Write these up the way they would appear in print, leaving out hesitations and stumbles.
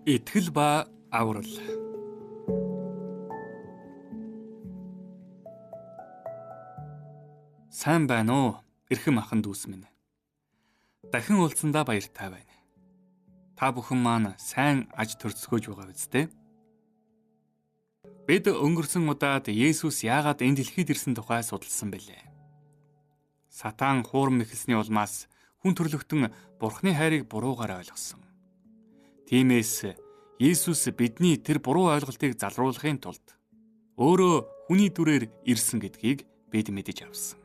Итгэл ба аврал. Сайн байна уу, эрхэм ахан дүүс минь. Дахин уулзсандаа баяртай байна. Та бүхэн маань сайн аж төрцгөөж байгаа биз дээ? Бид өнгөрсөн удаад Есүс яагаад энэ дэлхийд ирсэн тухай судалсан байлээ. Сатан хуурам эхэлсний улмаас хүн төрлөختөн Бурхны хайрыг буруугаар ойлгосон. Тиймээс Есүс бидний тэр буруу ойлголтыг залруулахын тулд өөрөө хүний дүрээр ирсэн гэдгийг бид мэдэж авсан.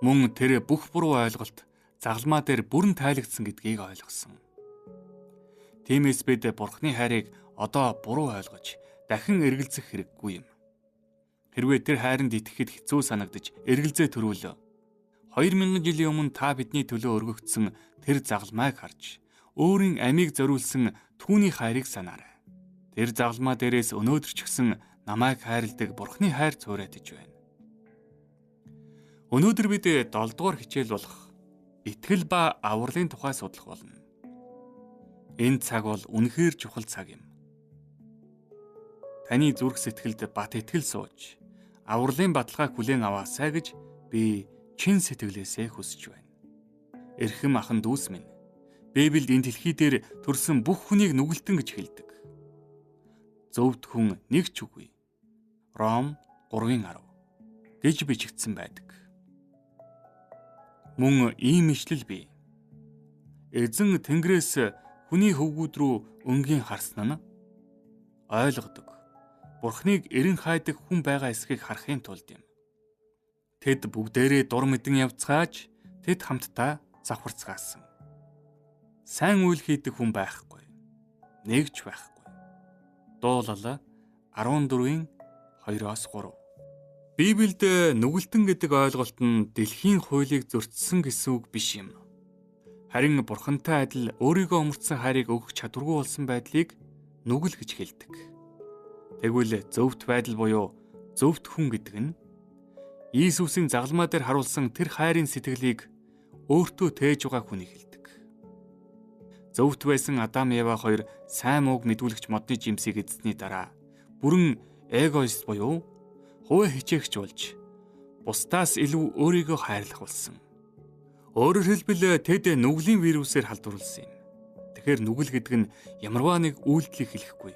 Мөн тэр бүх буруу ойлголт загалмаа дээр бүрэн тайлагдсан гэдгийг ойлгосон. Тиймээс бид Бурхны хайрыг одоо буруу ойлгож дахин эргэлзэх хэрэггүй юм. Хэрвээ тэр хайранд итгэхэд хэцүү санагдаж эргэлзээ төрүүл 2000 жилийн өмнө та бидний төлөө өргөгдсөн тэр загалмайг харж өөрийн амийг зориулсан түүний хайрыг санаарай. Тэр загалмаа дээрээс өнөөдөр ч гэсэн намайг хайрладаг Бурхны хайр цуурайтаж байна. Өнөөдөр бид 7 дугаар хичээл болох итгэл ба авралын тухай судлах болно. Энэ цаг бол үнэхээр чухал цаг юм. Таны зүрх сэтгэлд бат итгэл сууж, авралын баталгааг хүлээн аваасай гэж би чин сэтгэлээсээ хүсэж байна. Эрхэм ахан дүүс минь, Библиэд энэ дэлхий дээр төрсэн бүх хүнийг нүгэлтэн гэж хэлдэг. Зөвхт хүн нэг ч үгүй. Ром 3:10 гэж бичигдсэн байдаг. Мөн ийм ишлэл бий. Эзэн Тэнгэрээс хүний хөвгүүд рүү өнгийн харсан нь ойлгодог. Бурхныг эрен хайдаг хүн байгаа эсхийг харахын тулд юм. Тэд бүгдээрээ дур мэдэн явцгааж тэд хамтдаа завхарцгаасан. Сайн үйл хийдэг хүн байхгүй. Нэг ч байхгүй. Дуулал 14:2-3. Библиэд нүгэлтэн гэдэг ойлголт нь дэлхийн хуулийг зөрчсөн гэсэн үг биш юм. Харин Бурхантай адил өөрийгөө өмөртсөн хайрыг өгөх чадваргүй болсон байдлыг нүгэл гэж хэлдэг. Тэгвэл зөвхт байдал буюу зөвхт хүн гэдэг нь Иесусийн загалмаа дээр харуулсан тэр хайрын сэтгэлийг өөртөө тээж байгаа хүнийг хэлдэг. Зөвхт байсан Адам Ева хоёр сайн мууг мэдүүлэгч модны жимсийг эзэсний дараа бүрэн эгоист буюу хувиа хичээгч болж бусдаас илүү өөрийгөө хайрлах болсон. Өөрөөр хэлбэл тэд нүглийн вирусээр халдварласан юм. Тэгэхээр нүгэл гэдэг нь ямарваа нэг үйлдэлийг хэлэхгүй.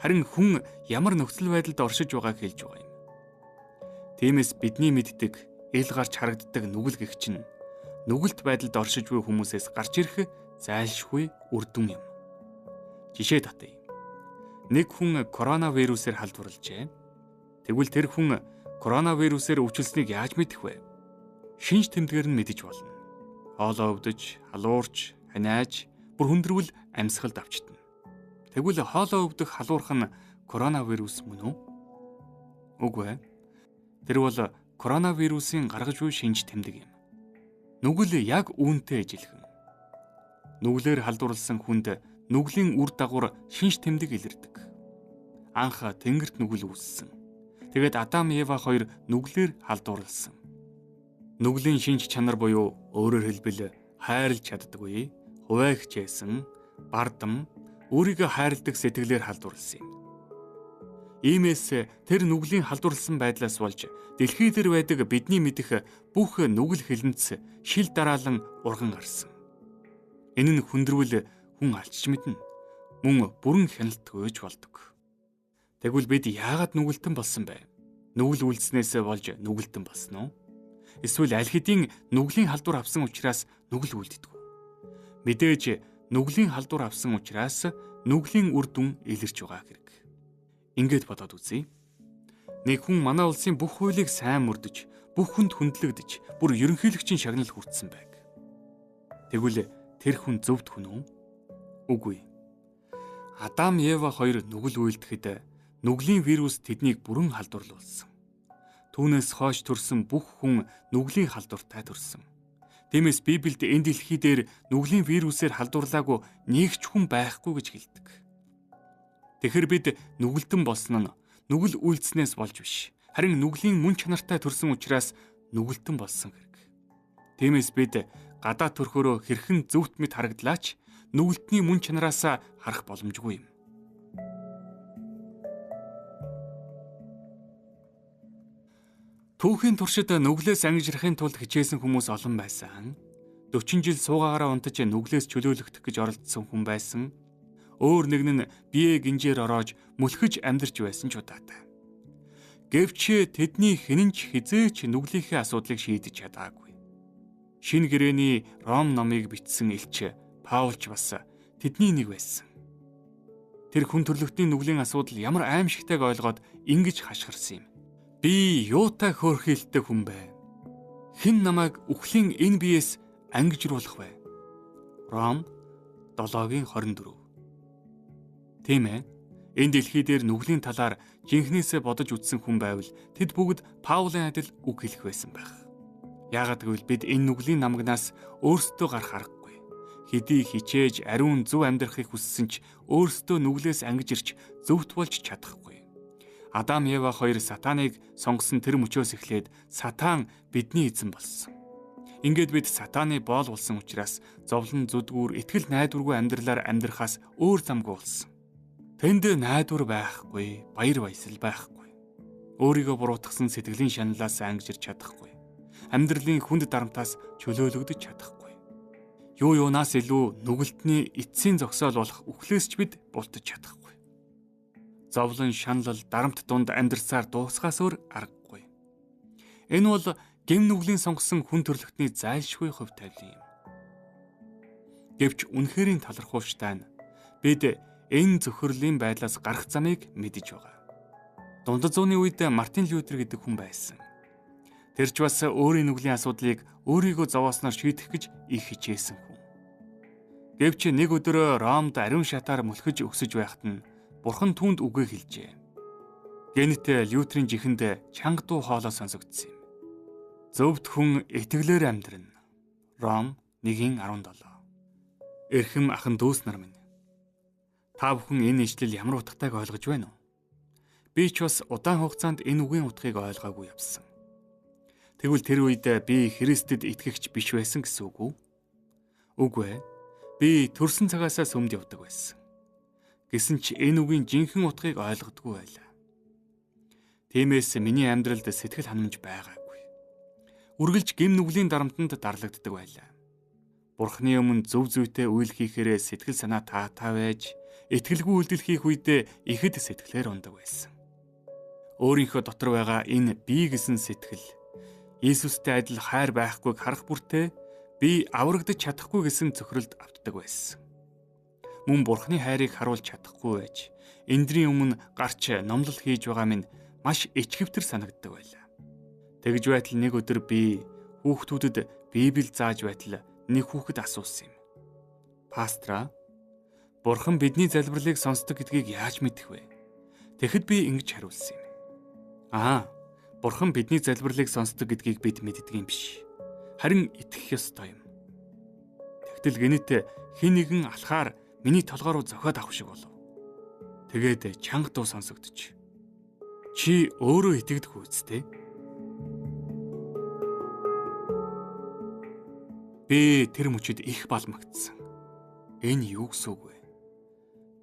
Харин хүн ямар нөхцөл байдалд оршиж байгааг хэлж байгаа юм. Тиймээс бидний мэддэг, ил гарч харагддаг нүгэл гэх чинь нүгэлт байдалд оршиж буй хүмүүсээс гарч ирэх зайлшгүй үр дүн юм. Жишээ татъя. Нэг хүн коронавирусээр халдварлажээ. Тэгвэл тэр хүн коронавирусээр өвчлсөнийг яаж мэдэх вэ? Шинж тэмдгээр нь мэдэж болно. Хоолоо өвдөж, халуурч, ханиаж, бүр хүндрвэл амьсгалд авчтана. Тэгвэл хоолоо өвдөх халуурх нь коронавирус мөн үү? Үгүй ээ. Тэр бол коронавирусын гаргаж буй шинж тэмдэг юм. Нүгэл яг үүнтэй ижилхэн. Нүглээр халдварласан хүнд нүглийн үр дагавар шинж тэмдэг илэрдэг. Анх тэнгэрт нүгэл үүссэн. Тэгээд Адам Ева хоёр нүглээр халдварласан. Нүглийн шинж чанар буюу өөрөөр хэлбэл хайрлж чаддаггүй, хувиа хичээсэн, бардам, өөрийгөө хайрладаг сэтгэлээр халдварласан юм. Иймээс тэр нүглийн халдварласан байдлаас болж дэлхий дээр байдаг бидний мэдэх бүх нүгэл хилэнц шил дараалан урган гарсан. Энэ нь хүндрвэл хүн алчж мэднэ. Мөн бүрэн хяналтгүйж болдог. Тэгвэл бид яагаад нүгэлтэн болсон бэ? Нүгэл үйлснээсээ болж нүгэлтэн болсон уу? Эсвэл аль хэдийн нүглийн халдвар авсан учраас нүгэл үлддэг үү? Мэдээж нүглийн халдвар авсан учраас нүглийн үр дүн илэрч байгаа хэрэг. Ингээд бодоод үзье. Нэг хүн манай улсын бүх хуулийг сайн мөрдөж, бүх хүнд хүндлэгдэж, бүр ерөнхийлөгчийн шагнал хүртсэн байг. Тэгвэл тэр хүн зөвхт хүн үү? Үгүй. Адам Ева хоёр нүгэл үйлдэхэд нүглийн вирус тэднийг бүрэн халдварлуулсан. Түүнээс хойш төрсэн бүх хүн нүглийн халдвартай төрсөн. Тиймээс Библиэд энэ дэлхий дээр нүглийн вирусээр халдварлаагүй нэг ч хүн байхгүй гэж хэлдэг. Тэгэхээр бид нүгэлтэн болсон нь нүгэл үйлдснээс болж биш. Харин нүглийн мөн чанартай төрсэн учраас нүгэлтэн болсон хэрэг. Тиймээс бид гадаа төрхөөрөө хэрхэн зөвхт мэт харагдлаач нүгэлтний мөн чанараас харах боломжгүй юм. Түүхийн туршид нүглээс ангижрахын тулд хичээсэн хүмүүс олон байсан. 40 жил суугаагаараа унтаж нүглээс чөлөөлөгдөх гэж оролдсон хүн байсан. Өөр нэг нь бие гинжээр ороож мөлхөж амьдарч байсан ч удаатай. Гэвч тэдний хэн нь ч хэзээ ч нүглийнхээ асуудлыг шийдэж чадаагүй. Шинэ гэрээний Ром номыг бичсэн элч Паул ч бас тэдний нэг байсан. Тэр хүн төрлөختний нүглийн асуудал ямар аимшигтайг ойлгоод ингэж хашгирсан юм. Би юутай хөөрхийлтэй хүн бэ? Хэн намайг үхлийн энэ биеэс ангижруулах вэ? Ром 7:24. Тийм ээ. Энэ дэлхий дээр нүглийн талаар жинхнээсээ бодож үзсэн хүн байвал тэд бүгд Паулийн адил үг хэлэх байсан байх. Яагаад гэвэл бид энэ нүглийн намгнаас өөрсдөө гарах аргагүй. Хэдий хичээж ариун зөв амьдрахыг хүссэн ч өөрсдөө нүглээс ангижирч зөвхт болж чадахгүй. Адам Ева хоёр сатаныг сонгосон тэр мөчөөс эхлээд сатан бидний эзэн болсон. Ингээд бид сатаны боол болсон учраас зовлон зүдгүүр итгэл найдваргүй амьдралаар амьдрахаас өөр замгүй болсон. Тэнд найдвар байхгүй, баяр баясгал байхгүй. Өөрийгөө буруутгасан сэтгэлийн шаналлаас ангижирч чадахгүй. Амьдралын хүнд дарамтаас чөлөөлөгдөж чадахгүй. Юу юунаас илүү нүгэлтний эцсийн зогсоол болох үхлээс ч бид бултаж чадахгүй. Зовлон, шаналл, дарамт дунд амьдрсаар дуусгаас өөр аргагүй. Энэ бол гэм нүглийн сонгосон хүн төрлөختний зайлшгүй хувь тавилан юм. Гэвч үнэхэрийн талархууштай нь бид энэ зөвхөрлийн байдлаас гарах замыг мэдэж байгаа. Дундад зууны үед Мартин Лютер гэдэг хүн байсан. Тэр ч бас өөрийн нүглийн асуудлыг өөрийгөө зовоосноор шийдэх гэж их хичээсэн хүн. Гэвч нэг өдөр Ромд ариун шатаар мөлхөж өксөж байхад нь Бурхан түүнд үгээ хэлжээ. Гэнэт Лютерийн жихэнд чанга дуу хоолой сонсогдсон юм. Зөвхт хүн итгэлээр амьдрна. Ром 1:17. Эрхэм ахан дүүс нар минь. Та бүхэн энэ ишлэл ямар утгатайг ойлгож байна уу? Би ч бас удаан хугацаанд энэ үгийн утгыг ойлгоогүй явсан. Тэгвэл тэр үед би Христэд итгэгч биш байсан гэсэн үг үү? Үгүй ээ. Би төрсэн цагаасаа сүмд явдаг байсан. Гэсэн ч энэ үгийн жинхэнэ утгыг ойлгодгүй байлаа. Тиймээс миний амьдралд сэтгэл ханамж байгаагүй. Үргэлж гэм нүглийн дарамтанд дарлагддаг байлаа. Бурхны өмнө зөв зүйтэй үйл хийхээрээ сэтгэл санаа таатай байж, итгэлгүй үйлдэл хийх үедээ ихэд сэтгэлээр ундаг байсан. Өөрийнхөө дотор байгаа энэ би гэсэн сэтгэл Иесустэй адил хайр байхгүйг харах бүртээ би аврагдаж чадахгүй гэсэн цохиролд автдаг байсан. Мөн Бурхны хайрыг харуулж чадахгүй байж, эндрийн өмнө гарч номлол хийж байгаа минь маш ичгэвтер санагддаг байлаа. Тэгж байтал нэг өдөр би хүүхдүүдэд Библи зааж байтал нэг хүүхэд асуусан юм. Пастора, Бурхан бидний залбирлыг сонсдог гэдгийг яаж мэдэх вэ? Тэгэхэд би ингэж хариулсан юм. Аа, Бурхан бидний залбирлыг сонсдог гэдгийг бид мэддэг юм биш. Харин итгэх ёстой юм. Тэгтэл гэнэт хэн нэгэн алхаар миний толгой руу зохиод авах шиг болов. Тэгээд чанга дуу сонсогдож. Чи өөрөө итгэдэг үсттэй? Би тэр мөчид их балмагдсан. Энэ юу гэсэн үг вэ?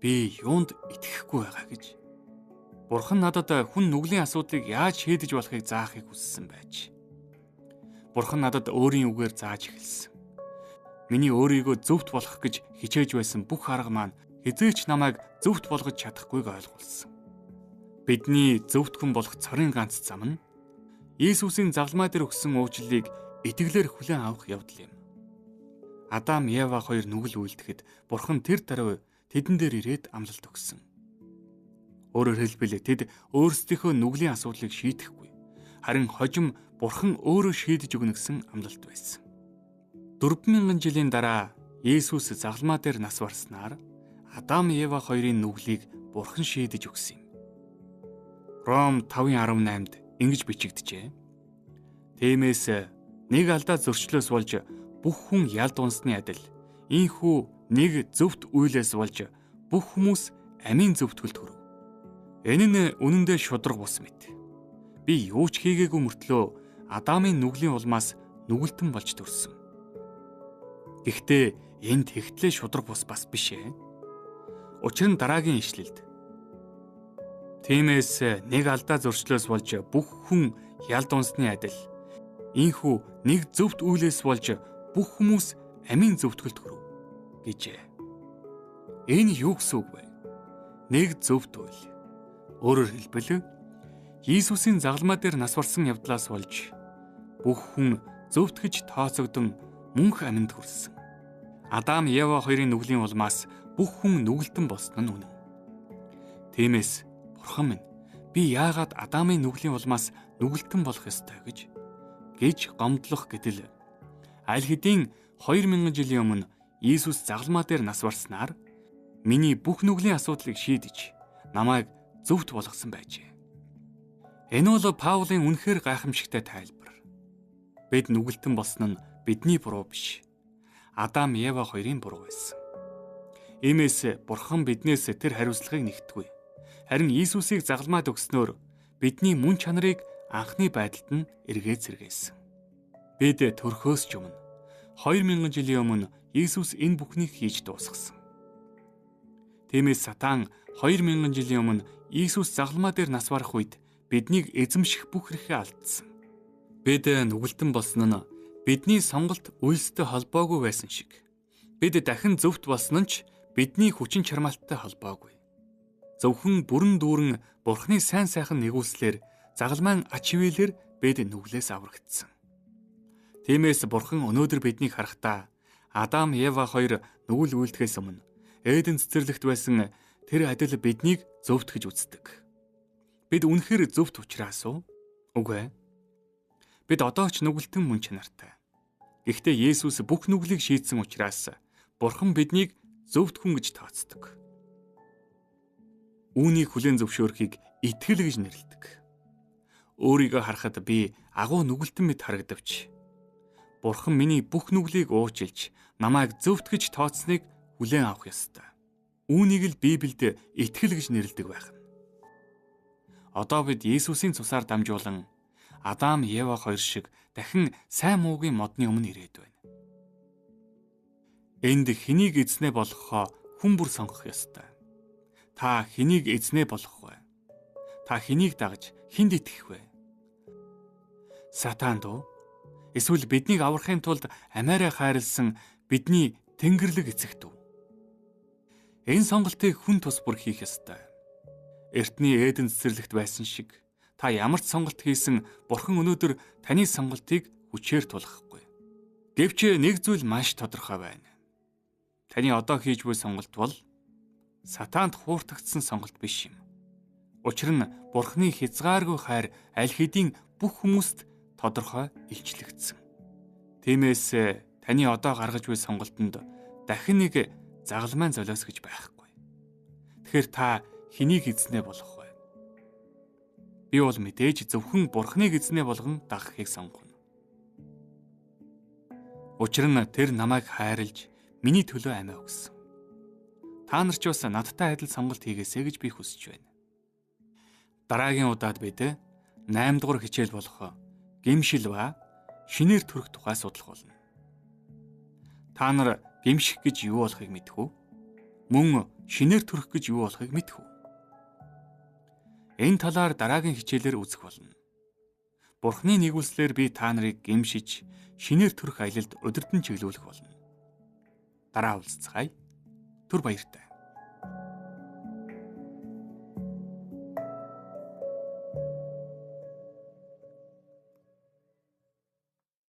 Би юунд итгэхгүй байгаа гэж. Бурхан надад хүн нүглийн асуудлыг яаж шийдэж болохыг заахыг хүссэн байж. Бурхан надад өөрийн үгээр зааж эхэлсэн. Миний өөрийгөө зөвхт болох гэж хичээж байсан бүх арга маань хэзээ ч намайг зөвхт болгож чадахгүйг ойлгуулсан. Бидний зөвхт хүн болох цорын ганц зам нь Иесусийн загалмай дээр өгсөн уучлалыг итгэлээр хүлээн авах явдал юм. Адам, Ева хоёр нүгэл үйлдэхэд Бурхан тэр даруй тэдэн дээр ирээд амлалт өгсөн. Өөрөөр хэлбэл тэд өөрсдийнхөө нүглийн асуудлыг шийдэхгүй. Харин хожим Бурхан өөрөө шийдэж өгнө гэсэн амлалт байсан. 4000 жилийн дараа Иесус загалмай дээр нас барснаар Адам, Ева хоёрын нүглийг Бурхан шийдэж өгсөн юм. Ром 5:18-д ингэж бичигджээ. Тиймээс нэг алдаа зөрчлөөс болж бүх хүн ялд унсны адил ийхүү нэг зөвхт үйлээс болж бүх хүмүүс амийн зөвтгөлд хүрв. Энэ нь үнэндээ шударга бус мэт. Би юу ч хийгээгүй мөртлөө Адамын нүглийн улмаас нүгэлтэн болж төрсөн. Гэхдээ энд тэгтлээ шудраг бус бас биш ээ. Учир нь дараагийн ишлэлд Тиймээс нэг алдаа зөрчлөөс болж бүх хүн ялд унсны адил ийнхүү нэг зөвхт үйлээс болж бүх хүмүүс амийн зөвтгөлд хүрв гэжээ. Энэ юу гэсэн үг вэ? Нэг зөвхт үйл. Өөрөөр хэлбэл Иесусийн загалмай дээр нас барсан явдлаас болж бүх хүн зөвтгөж тооцогдсон мөнх амьд хүрсэн. Адам Ева хоёрын нүглийн улмаас бүх хүн нүгэлтэн болсон нь үнэн. Тиймээс Бурхан минь би яагаад Адамын нүглийн улмаас нүгэлтэн болох ёстой гэж гомдлох гэтэл аль хэдийн 2000 жилийн өмнө Иесус загалмай дээр нас барснаар миний бүх нүглийн асуудлыг шийдэж намайг зөвхт болгосон байжээ. Энэ бол Паулийн үнэхээр гайхамшигтай тайлбар. Бид нүгэлтэн болсон нь бидний буруу биш. Адам, Ева хоёрын буруу байсан. Иймээс Бурхан биднээс тэр хариуцлагыг нэгтгүй. Харин Иесусыг загалмайд өгснөөр бидний мөн чанарыг анхны байдалд нь эргээд сэргээсэн. Бид төрхөөс ч өмнө 2000 жилийн өмнө Иесус энэ бүхнийг хийж дуусгасан. Тиймээс сатан 2000 жилийн өмнө Иесус загалмай дээр нас барах үед биднийг эзэмших бүх эрхээ алдсан. Бид нүгэлтэн болсон нь бидний сонголт үйлстэй холбоогүй байсан шиг. Бид дахин зөвхт болсон нь ч бидний хүчин чармаалттай холбоогүй. Зөвхөн бүрэн дүүрэн Бурхны сайн сайхан нэгүүлслэр загалмайн ач хивээлээр бид нүглээс аврагдсан. Тиймээс Бурхан өнөөдөр биднийг харахтаа Адам, Ева хоёр нүгэл үйлдэхээс өмнө Эден цэцэрлэгт байсан тэр адил биднийг зөвтгөж үздэг. Бид үнэхээр зөвхт учраас уу? Үгүй ээ. Бид одоо ч нүгэлтэн мөн чанартай. Гэхдээ Есүс бүх нүглийг шийдсэн учраас Бурхан биднийг зөвхт хүн гэж тооцдог. Үүнийг хүлээн зөвшөөрөхийг итгэл гэж нэрлэдэг. Өөрийгөө харахад би агуу нүгэлтэн мэт харагдавч Бурхан миний бүх нүглийг уучлж намайг зөвхт гэж тооцсныг хүлээн авах ёстой. Үүнийг л Библиэд итгэл гэж нэрлэдэг байх нь. Одоо бид Есүсийн цусаар дамжуулан Адам, Ева хоёр шиг дахин сайн муугийн модны өмнө ирээд байна. Энд хэнийг эзнээ болгохоо хүн бүр сонгох ёстой. Та хэнийг эзнээ болгох вэ? Та хэнийг дагаж хүнд итгэх вэ? Сатанд уу? Эсвэл биднийг аврахын тулд амиараа хайрлсан бидний Тэнгэрлэг эцэгт үү? Энэ сонголтыг хүн тус бүр хийх ёстой. Эртний Эден цэцэрлэгт байсан шиг та ямар ч сонголт хийсэн Бурхан өнөөдөр таны сонголтыг хүчээр тулгахгүй. Гэвч нэг зүйл маш тодорхой байна. Таны одоо хийж буй сонголт бол сатаанд хууртагдсан сонголт биш юм. Учир нь Бурханы хязгааргүй хайр аль хэдийн бүх хүмүүст тодорхой илчлэгдсэн. Тиймээс таны одоо гаргаж буй сонголтонд дахин нэг загалмайн золиос гэж байхгүй. Тэгэхээр та хэнийг эзнээ болгох вэ? Би бол мэдээж зөвхөн Бурханыг эзнээ болгон дагахыг сонгоно. Учир нь тэр намайг хайрлж миний төлөө амиа өгсөн. Та нар ч бас надтай адил сонголт хийгээсэй гэж би хүсэж байна. Дараагийн удаад бид 8 дугаар хичээл болох гэмшил ба шинээр төрөх тухай судлах болно. Та нар гэмших гэж юу болохыг мэдэх үү? Мөн шинээр төрөх гэж юу болохыг мэдэх үү? Энэ талаар дараагийн хичээлээр үзэх болно. Бурхны нэгүүлслээр би та нарыг гэмшиж, шинээр төрөх аялалд удирдан чиглүүлэх болно. Дараа уулзцгаая. Түр баяртай.